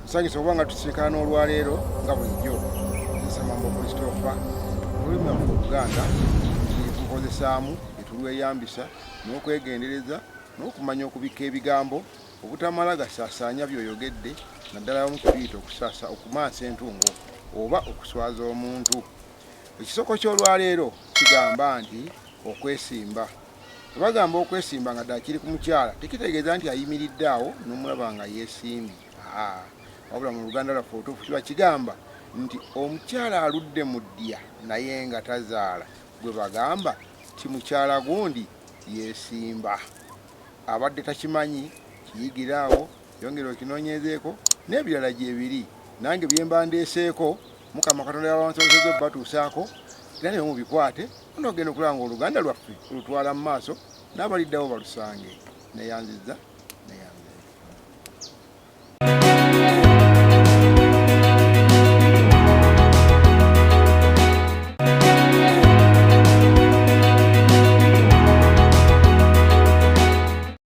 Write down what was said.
Nsanyuse okuba nga tusisinkana n'olwaleero nga bulijjo. Nze Ssemambo Christopher. Olulimi lwaffe Oluganda engeri tulukozesaamu, gye tulweyambisa n'okwegendereza n'okumanya okubikka ebigambo obutamala gasaasaanya by'oyogedde naddala abamu kye tuyita okusaasa okumansa entungo oba okuswaza omuntu. Ekisoko ky'olwaleero kigamba nti okwesimba. Bwe bagamba okwesimba nga ddala kiri ku mukyala tekitegeeza nti ayimiridde awo n'omulaba nga yeesimbye. Aa, wabula mu Luganda lwaffe olutuufu kiba kigamba nti omukyala aludde mu ddya naye nga tazaala gwe bagamba nti mukyala gundi yeesimba. Abadde takimanyi kiyigire awo, yongera okinoonyezeeko n'ebirala gyebiri nange bye mba ndeeseeko Mukama Katonda y'abansobozezza okubatuusaako era naye mubikwate onoogenda okulaba nga oluganda lwaffe olutwala mu maaso n'abaliddawo balusange. Neyanzizza.